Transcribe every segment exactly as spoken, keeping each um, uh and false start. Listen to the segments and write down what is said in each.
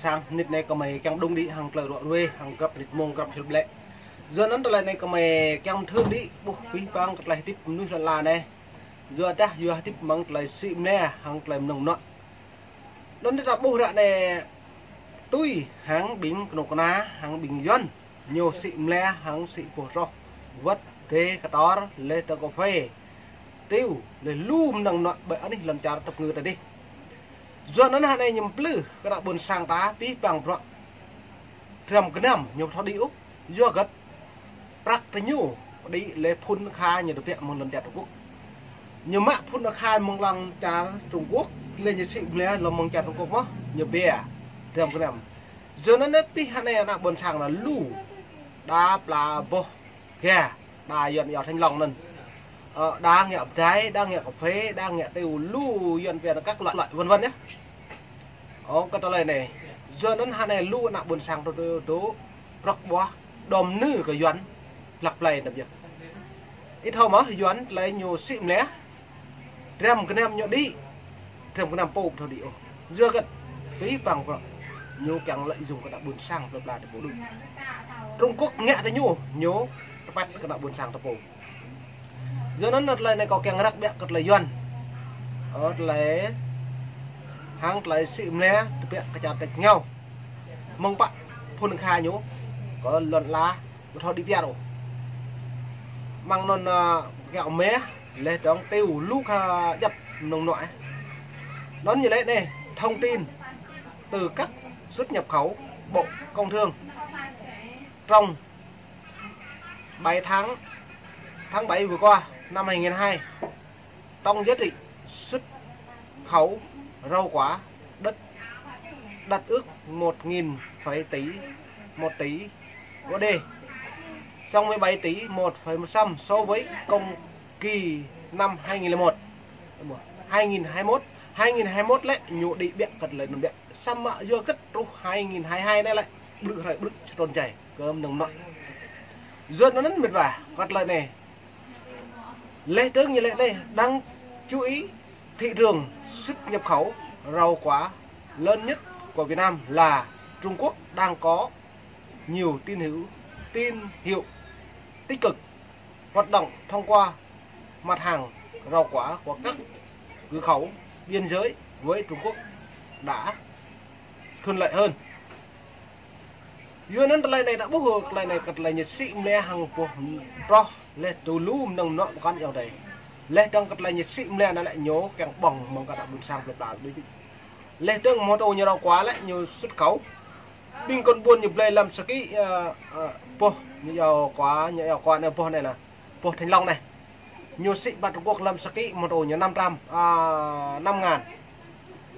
sang, nit anai kơmơi kiăng đung đĭ hăng tơlơi rŏ ruai, hăng grăp nit mông, grăp hil blĕ. Yua anŭn tơlơi anai kơmơi kiăng mơthưr đĭ, ƀuh abih bang kơ tơlơi hơdip mơnuih lŏn ala anai. Yua dah, yua hơdip mơ̆ng tơlơi sĭ mơnia, hăng tơlơi mơnơ̆ng mơnuă. Anŭn ta ƀuh ră anai tui hăng ƀing kơnuk kơna, hăng ƀing Yuan. Ñu sĭ mơnia hăng sĭ boh čoh, wơ̆t, dê, kơtor, laih dơ̆ng kơphê, tiu, laih lu mơnơ̆ng mơnuă ƀơi anih lŏn čar tơpơngư ta dih. Yua anŭn hơnai ñu plư kơ ană ƀôn sang ta abih bang bruă. Dram gơnam ñu ƀu thâo đĭ ôh. Yua hơget? Prăk tơ ñu đĭ laih phŭn akha ñu tơbiă mơ̆ng lŏn čar Trung Quốc. Ñu mă phŭn akha mơ̆ng lŏn čar Trung Quốc, laih ñu sĭ mơnia lŏm mơ̆ng čar Trung Quốc mơ̆n, ñu biă dram gơnam. Yua anŭn abih hơnai ană ƀôn sang ta lu đa pla boh ga, đa Yuan iâu thanh long anŭn. Ơ, đa ngă bơdai, đa ngă kơphê, đa ngă tiu, lu Yuan pia anŭn các loại loại vân vân yơh. Ơ, kơ tơlơi anai. Yua anŭn hơnai lu ană ƀôn sang ta tơ, tơ, prăk ƀuah, đom nư kơ Yuan, plăk plai anŭn yơh. Ih thâo mơ̆ Yuan tơlơi ñu sĭ mơnia, dram gơnam ñu đĭ, dram gơnam pô ƀu thâo đĭ ôh. Yua hơget? Abih bang bruă ñu kiăng lợi dụng kơ ană ƀôn sang plơi pla ta pô đôč. Trung Quốc ngă tơ ñu, ñu tơpăt kơ ană ƀôn sang ta pô. Yua anŭn tơlơi anai kâo kiăng răk biă kơ tơlơi Yuan. Ơ, tơlơi hăng tơlơi sĭ mơnia tơbiă kơ čar tač rơngiao. Mơ̆ng pă phŭn akha ñu kơ lŏn ala ƀu thâo đĭ piar ôh. Mơ̆ng anŭn, ơ, kơyâo meh, laih dơ̆ng tiu lu kơ djăp mơnơ̆ng mơnuă. Anŭn ñu laĭ anai, thông tin từ các xuất nhập khẩu Bộ Công Thương trong bảy tháng, tháng bảy vừa qua năm hai nghìn hai, tổng giá trị xuất khẩu rau quả đất, đặt ước một nghìn phẩy tỷ, một tỷ U S D, trong mười bảy tỷ một phẩy một phần trăm so với cùng kỳ năm hai nghìn lẻ một. Hai nghìn hai mốt, hai nghìn hai mốt lĕ ñu đĭ biă kơ tơlơi anŭn biă. Samơ̆ yua hơget truh hai nghìn hai hai anai lĕ ƀrư̆ hrơi ƀrư̆ čơtrôn čai kơ mơnơ̆ng mơnuă. Yua anŭn mĕt wa, kơ tơlơi anai. Laih dơ̆ng ñu laĭ anai, đáng chú ý, thị trường xuất nhập khẩu rau quả lớn nhất của Việt Nam là Trung Quốc đang có nhiều tín hiệu, tín hiệu tích cực. Hoạt động thông qua mặt hàng rau quả của các cửa khẩu biên giới với Trung Quốc đã thuận lợi hơn. Yua anŭn tơlơi anai ta ƀuh, tơlơi anai kơ tơlơi ñu sĭ mơnia hăng boh čoh, laih tiu lu mơnơ̆ng mơnuă pơkŏn yơh dêh. Laih dơ̆ng kơ tơlơi ñu sĭ mơnia anŭn lĕ ñu kiăng ƀơ̆ng mơ̆ng kơ ană ƀôn sang plơi pla đôč. Laih dơ̆ng mơ̆ tơ ñu rau quả lĕ ñu xuất khẩu. Ƀing kơnung ƀôn ñu blơi lăm sa ký, ơ, ơ, boh, ñu iâu kơ, ñu iâu kơ anai boh anai nă, boh thanh long anai. Ñu sĭ pơ Trung Quốc lăm sa ký mơ̆ tơ ñu năm trăm, ơ, năm ngàn.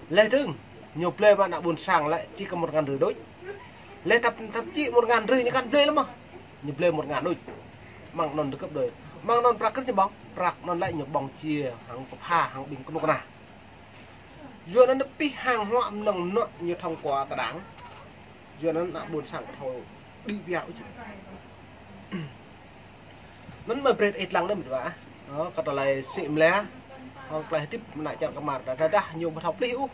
Laih dơ̆ng, ñu blơi pơ ană ƀôn sang lĕ či kơ một ngàn rưỡi đôč. Laih thậm, thậm chí một ngàn rưỡi ñu kăn blơi lăm mơ̆. Ñu blơi một ngàn đôč. Mơ̆ng anŭn gấp đôi. Mơ̆ng anŭn prăk kơ ñu ƀơ̆ng, prăk anŭn lĕ ñu ƀơ̆ng či hăng pơpha hăng ƀing kơnuk kơna. Yua anŭn abih hàng hóa mơnơ̆ng mơnuă ñu thông qua tơ đảng. Yua anŭn ană ƀôn sang ƀu thâo đĭ piar ôh či. Anŭn mơ̆ brơi ih lăng anai mĕt wa. Ơ, kơ tơlơi sĭ mơnia, hăng tơlơi hơdip mơnă čar kơmar ta, tơdah ñu ƀu thâo plih ôh.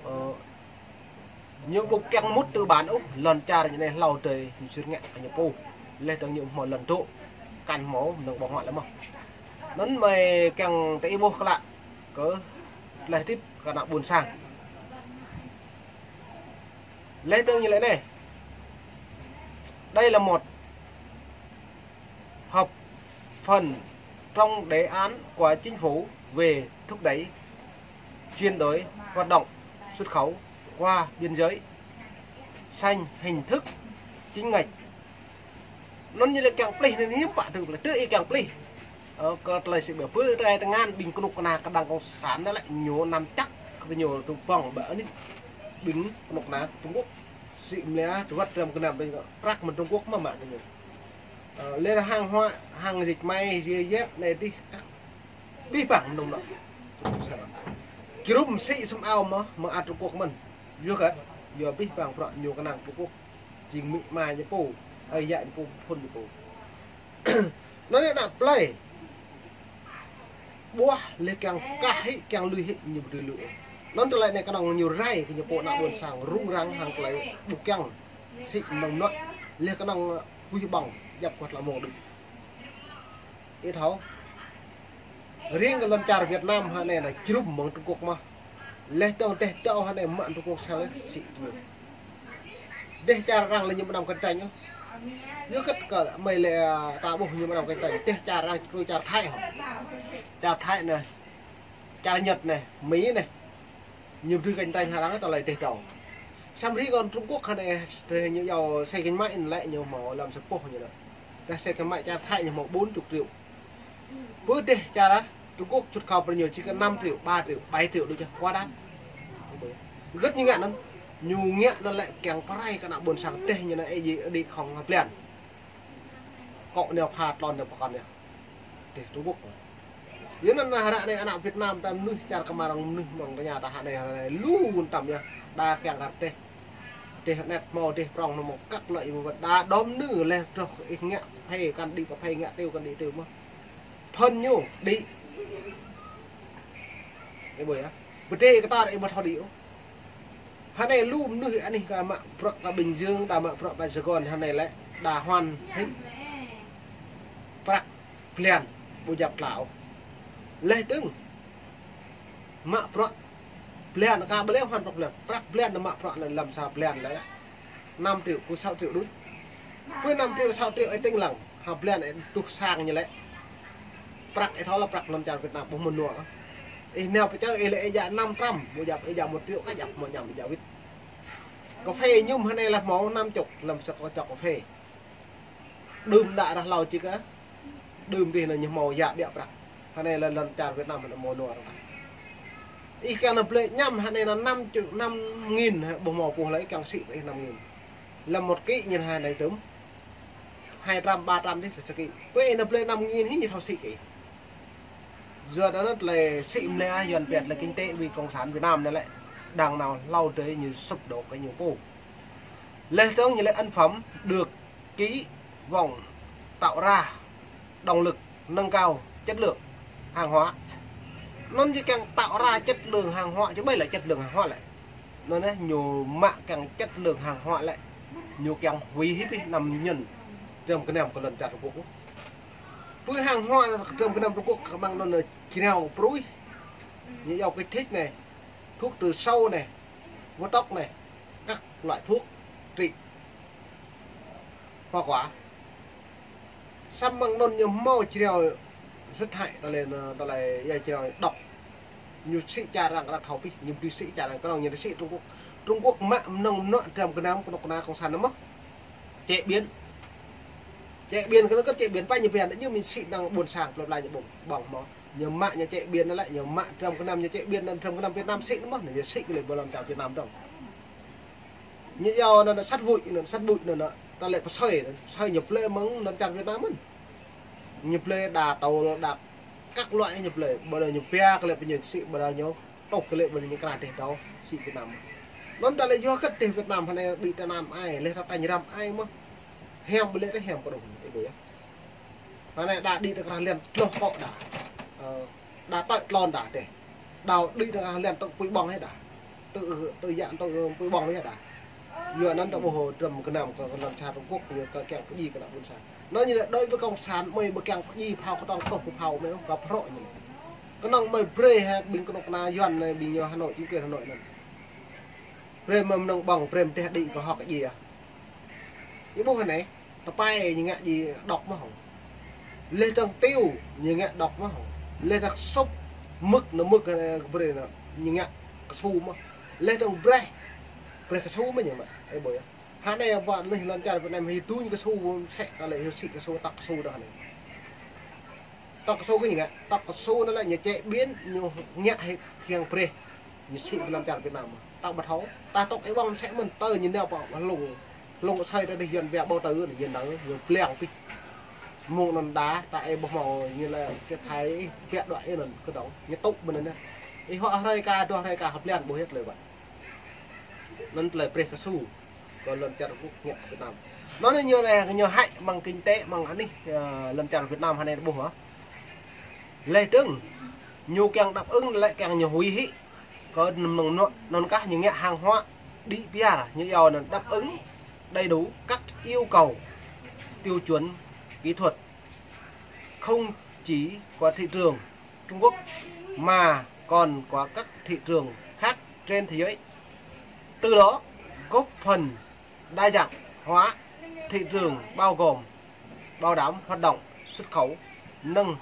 Ơ, ñu ƀu kiăng mŭt tư bản ôh, lŏn čar ñu anai hlâo adơi ñu sĭt ngă kơ ñu pô. Laih dơ̆ng ñu hmâo lŏn dŏ, kăn hmâo mơnơ̆ng ƀơ̆ng huă lĕ mơ̆. Anŭn mơ̆ kiăng tơ ih ƀuh klă kơ tơlơi hơdip kơ ană ƀôn sang. Laih dơ̆ng ñu laĭ anai. Đây là một hợp phần trong đề án của chính phủ về thúc đẩy chuyển đổi hoạt động xuất khẩu qua biên giới sang hình thức chính ngạch. Anŭn ñu lĕ kiăng plih anai ñu pă tơ plih, tơ ih kiăng plih. Ơ, kơ tơlơi sĭ ƀơ pơ tơlơi tơngan ƀing kơnuk kơna kơ đảng cộng sản anŭn lĕ ñu năm chắc kơ ñu tơpŏng ƀơ anih ƀing kơnuk kơna Trung Quốc. Sĭ mơnia tơwăt dram gơnam ƀing prăk mơ̆ng Trung Quốc mơ̆ mă tơ ñu. Ơ, lĕ hàng hóa, hàng dệt may, giày dép anai dih, abih bang mơnơ̆ng mơnuă. Kơnơ̆ng sĭ sum ao mơ̆, mơ̆ng ăt Trung Quốc mơ̆n. Yua hơget? Yua abih bang bruă ñu kơnang Trung Quốc. Jing amĭ ama ñu pô, ơi yă ñu pô, phŭn ñu pô. Anŭn ană plơi. Ƀuah laih kiăng kah hĭ, kiăng lui hĭ ñu ƀu dưi lui. Anŭn tơlơi anai kơnơ̆ng ñu rai kơ ñu pô ană ƀôn sang rŭng răng hăng tơlơi ƀu kiăng sĭ mơnuă, laih kơnơ̆ng kuih ƀơ̆ng djăp kơ tơlơi mơ̆ng đôč. Ih thâo, riêng kơ lŏn čar Việt Nam hă anai na jrŭm mơ̆ng Trung Quốc mơ̆n. Laih dơ̆ng dêh dâo hă anai mă Trung Quốc sel sĭ tơlơi. Dêh čar arăng lĕ ñu mơnam cạnh tranh ôh. Yua kơ kơ mơi lĕ ta ƀuh ñu mơnam cạnh tranh. Dêh čar arăng trui čar Thái hă. Čar Thái anai, čar Nhật anai, Mỹ anai. Ñu brơi cạnh tranh hă arăng tơlơi dêh dâo. Samơ̆ riêng kơ Trung Quốc hă anai, tơlơi ñu yua xe gắn máy anai lĕ ñu hmâo lăm sa rơpôh ñu anai. Tơlơi xe gắn máy čar Thái ñu hmâo bốn chục triệu. Pơ dêh čar Trung Quốc xuất khẩu pơ ñu chỉ có năm triệu, ba triệu, bảy triệu đôč yơh, quá đắt. Hơget ñu ngă anŭn, ñu ngă anŭn lĕ kiăng pơrai kơ ană ƀôn sang dêh ñu anai ih djai đĭ khŏng hơblan. Kŏ ñu pha tlôn ñu pơkŏn ñu. Dêh Trung Quốc. Yua anŭn na ră anai ană Việt Nam ta mơnuih čar kơmar mơnuih mơ̆ng tơña ta hă anai, hă anai lu tăm yơh. Đa kiăng kar dêh. Dêh anet hmâo, dêh prŏng hmâo, kăk lŏ ih mơ̆ wơ̆t. Đa đom nư laih truh ih ngă phê kăn đĭ kơ phê, ngă tiêu kăn đĭ tiêu mơ̆n. Phŭn ñu đĭ. Ih ƀuh yơh. Bơdê kơ ta ih ƀu thâo đĭ ôh. Hă anai lu mơnuih anih kơ mă bruă kơ Bình Dương, đa mă bruă pơ Sài Gòn hă anai lĕ đa hoàn hĭ prăk blan ƀu djăp klâo. Laih dơ̆ng mă bruă blan, kơ ƀu lĕ hoàn prăk blan. Prăk blan anŭn mă bruă anŭn lăm sa blan lĕ năm triệu, kơ sáu triệu đôč. Pơ năm triệu, sáu triệu ih tĭng lăng, hă blan ih tuh sang ñu lĕ. Prăk ih thâo lĕ prăk lŏn čar Việt Nam ƀu mơnuă. Ih nao pơ čar ih lĕ ih djă năm trăm, ƀu djăp ih djă một triệu, kơ djăp mơ̆ ñăm ih djă wĭt. Cà phê mơñum hă anai lĕ hmâo năm chục lăm sa kŏ čŏk cà phê. Đưm đă rah hlâo čih kơ. Đưm dih anŭn ñu hmâo djă ƀiă prăk. Hă anai lĕ lŏn čar Việt Nam hă anai mơnuă ră. Ih kiăng anŭn blơi ñăm hă anai anŭn năm triệu, năm nghìn hă ƀu hmâo pô lơi kiăng sĭ ih năm nghìn. Lăm một ký ñu hă anai tơm. Hai trăm, ba trăm dih sa ký. Pơ ih anŭn blơi năm nghìn hĭ ñu thâo sĭ kơ ih. Yua anŭn tơlơi sĭ mơ̆ lĕ Yuan pĕt lĕ kinh tế vì cộng sản Việt Nam anai lĕ đang nao hlâo đơi ñu sụp đổ kơ ñu pô. Laih dơ̆ng ñu lĕ ấn phẩm được ký vòng tạo ra động lực nâng cao chất lượng hàng hóa. Anŭn ñu kiăng tạo ra chất lượng hàng hóa, chứ ƀu lĕ chất lượng hàng hóa lĕ. Anŭn anai ñu mă kiăng chất lượng hàng hóa lĕ. Ñu kiăng hủy hiếp ih anăm ñŭn dram gơnam kơ lŏn čar Trung Quốc. Pơ hàng hóa dram gơnam Trung Quốc kơmăng anŭn anai jrao pruih. Ñu yua kích thích anai, thuốc trừ sâu anai, vô tộc anai, các loại thuốc trị hoa quả. Samơ̆ mơ̆ng anŭn ñu hmâo jrao rất hại, tơlơi, tơlơi yua jrao độc. Ñu sĭ čar arăng kơ thâo pih, ñu brơi sĭ čar arăng kơnơ̆ng ñu sĭ Trung Quốc. Trung Quốc mă mơnơ̆ng mơnuă dram gơnam kơnuk kơna cộng sản anŭn mơ̆n. Chế biến. Chế biến kơ anŭn kơ chế biến pă ñu pia, ñu mĭn sĭ năng ƀôn sang, plơi pla ñu ƀơ̆ng, ƀơ̆ng mơ̆n. Ñu mă ñu chế biến anŭn lĕ, ñu mă dram gơnam ñu chế biến anŭn dram gơnam Việt Nam sĭ anŭn mơ̆n, ñu sĭ kơ lĕ ƀơi lŏn čar Việt Nam dơ̆ng. Ñu yua anŭn sat bụi, anŭn sat bụi anŭn, tơlơi pơsơi, pơsơi ñu blơi mơ̆ng lŏn čar Việt Nam mơ̆n. Ñu blơi đa tôl, đa các loại ñu blơi, ƀơi anŭn ñu pia kơ lĕ pơ ñu sĭ, ƀơi anŭn ñu tŏk kơ lĕ ƀơi anŭn ñu kra dêh dâo sĭ Việt Nam. Anŭn tơlơi yua kơ dêh Việt Nam hă anai ƀu tơnăm ai, laih ta tañ răm ai mơ̆n. Hiam ƀu lĕ tơ hiam kơ đôč, ih ƀuh yơh. Hă anai đa đĭ tơ krah lăn tloh kŏ đa. Ơ, đa tơ̆ tlôn đa dêh. Đa đĭ tơ krah lăn tơ̆ pui ƀơ̆ng hĕ đa. Tơ̆, tơ̆ yă tơ̆ pui ƀơ̆ng hĕ đa. Yua anŭn ta ƀuh dram gơnam kơ lŏn čar Trung Quốc ñu kơ kiăng pơdjai kơ ană ƀôn sang. Anŭn ñu lĕ đối với cộng sản mơi ƀu kiăng pơdjai phao kơtong kơh phao mơi ôh, kơ prŏ ñu. Kơnơ̆ng mơi brơi hă ƀing kơnuk kơna Yuan anai ƀing ñu Hà Nội, chính quyền Hà Nội anŭn. Brơi mơ̆ng mơnơ̆ng ƀơ̆ng, brơi mơ̆ng dêh đĭ kơ hŏk djai. Ih ƀuh hă anai, tơpai ñu ngă djai độc mơ̆n hŏ. Laih dơ̆ng tiêu ñu ngă độc mơ̆n hŏ. Laih dơ̆ng sŭp, mơ̆k anŭn mơ̆k anai brơi anŭn ñu ngă kơsu mơ̆n. Laih dơ̆ng breh, breh kơsu mơ̆n ñu mă. Ih ƀuh yơh. Hă anai ƀă laih lŏn čar Việt Nam hĭ tuñ kơsu mơ̆n sĕ kơ lĕ hĭ sĭ kơsu tŏk kơsu đôč anai. Tŏk kơsu kơ ñu ngă, tŏk kơsu anŭn lĕ ñu chế biến, ñu ngă hĭ kiăng breh. Ñu sĭ pơ lŏn čar Việt Nam. Ta ƀu thâo, ta tŏk ih ƀơ̆ng sĕ mơ̆n tơ ñu nao pơ hlung. Hlung asơi ta dêh Yuan pia ƀâo tơ anŭn, Yuan nao, ñu pliăng pih. Mơ̆ng anŭn đa, ta ih ƀuh hmâo ñu lĕ kơ Thái, pia đuaĭ anŭn kơdŏng, ñu tŭ ƀơi anŭn. Ih huă hrơi ka, dua hrơi ka, hơblan ƀuh hĕ tơlơi ƀă. Anŭn tơlơi breh kơsu. Kơ lŏn čar Trung Quốc ngă Việt Nam. Anŭn ñu anai, ñu hại mơ̆ng kinh tế, mơ̆ng anih, ơ, lŏn čar Việt Nam hă anai ƀuh hă. Laih dơ̆ng, ñu kiăng đáp ứng lĕ kiăng ñu hủy hĭ. Kơ mơ̆ng anŭn, anŭn kah ñu ngă hàng hóa đĭ piar, ñu iâu anŭn đáp ứng đầy đủ các yêu cầu, tiêu chuẩn kỹ thuật, không chỉ của thị trường Trung Quốc mà còn của các thị trường khác trên thế giới. Từ đó góp phần đa dạng hóa thị trường bao gồm bảo đảm hoạt động xuất khẩu, nâng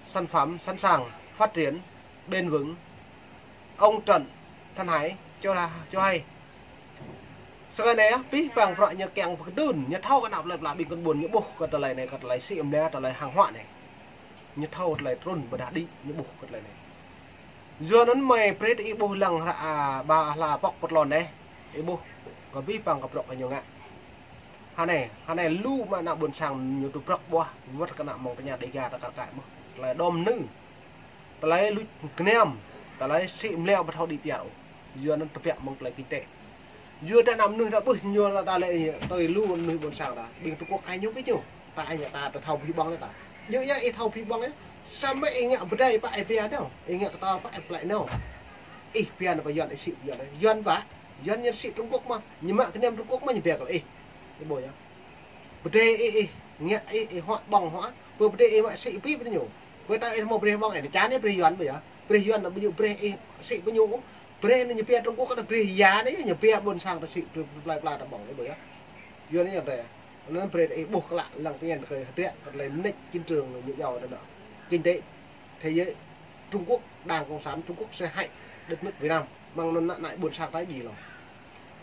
sản phẩm sẵn sàng phát triển bền vững. Ông Trần Thanh Hải cho, cho hay. Sơ kơ anai, pih pang prăk ñu kiăng pơkơdŭn, ñu thâo kơ anăp lĕ pla ƀing kơ ƀôn ñu ƀuh kơ tơlơi anai, kơ tơlơi sĭ mơnia, tơlơi hàng hóa anai. Ñu thâo tơlơi trŭn ƀơdah đĭ, ñu ƀuh kơ tơlơi anai. Yua anŭn mơi prĕt ih ƀuh lăng hră, a, ba hla pŏk pơtlon anai, ih ƀuh kơ pih pang kơ prăk kơ ñu ngă. Hơnai, hơnai lu mă ană ƀôn sang ñu tŭ prăk ƀuah, wơ̆t kơ ană mơ̆ng tơña Dega ta kar kaĭ mơ̆n. Tơlơi đom nư. Tơlơi luč kơnam, tơlơi sĭ mleo ƀu thâo đĭ piar ôh. Yua anŭn tơbiă mơ̆ng tơlơi kinh tế. Yua ta ană mơnuih ta ƀuh ñu ta lĕ tui lu mơnuih ƀôn sang ta. Ƀing Trung Quốc ai ñu pĭ ñu. Ta ai ñu ta, ta thâo phi ƀơ̆ng ta. Yua yơh ih thâo phi ƀơ̆ng yơh. Samơ̆ ih ngă pơdai pă ih pia nao. Ih ngă kơtor pă ih plĕ nao. Ih pia nao pơ Yuan ih sĭ Yuan. Yuan pă. Yuan ñu sĭ Trung Quốc mơ̆n. Ñu mă kơnam Trung Quốc mơ̆n ñu pia kơ ih. Ih ƀuh yơh. Pơdai ih, ih ngă ih, ih huă ƀơ̆ng huă. Pơ pơdai ih mă sĭ pĭ pơ ñu. Pơ ta ih hmâo brơi ƀơ̆ng ih, čan ih brơi Yuan ƀu yơh. Brơi Yuan anŭn ƀu djơ̆ brơi ih sĭ pơ ñu. Brơi anai ñu pia Trung Quốc kơ brơi ya anai ñu pia ƀôn sang ta sĭ plơi pla ta ƀơ̆ng ih ƀuh yơh. Yuan anai ñu ta. Anŭn brơi ih ƀuh klă lăng pơñen kơ hơdră kơ tơlơi mơneč chiến trường ñu iâu ta anŭn. Kinh tế thế giới Trung Quốc, Đảng Cộng sản Trung Quốc sẽ hại đất nước Việt Nam. Mơ̆ng anŭn ană ƀôn sang ta djai lăng.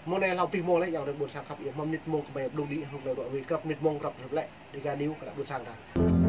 Mơ̆ng anai hlâo pih mông lĕ, yang ƀôn sang khăp iâu hmâo mơnit mông kơ mơi blung đĭ hăng tơlơi ruă ruih krăp mơnit mông krăp lĕ, Dega News kơ ană ƀôn sang ta.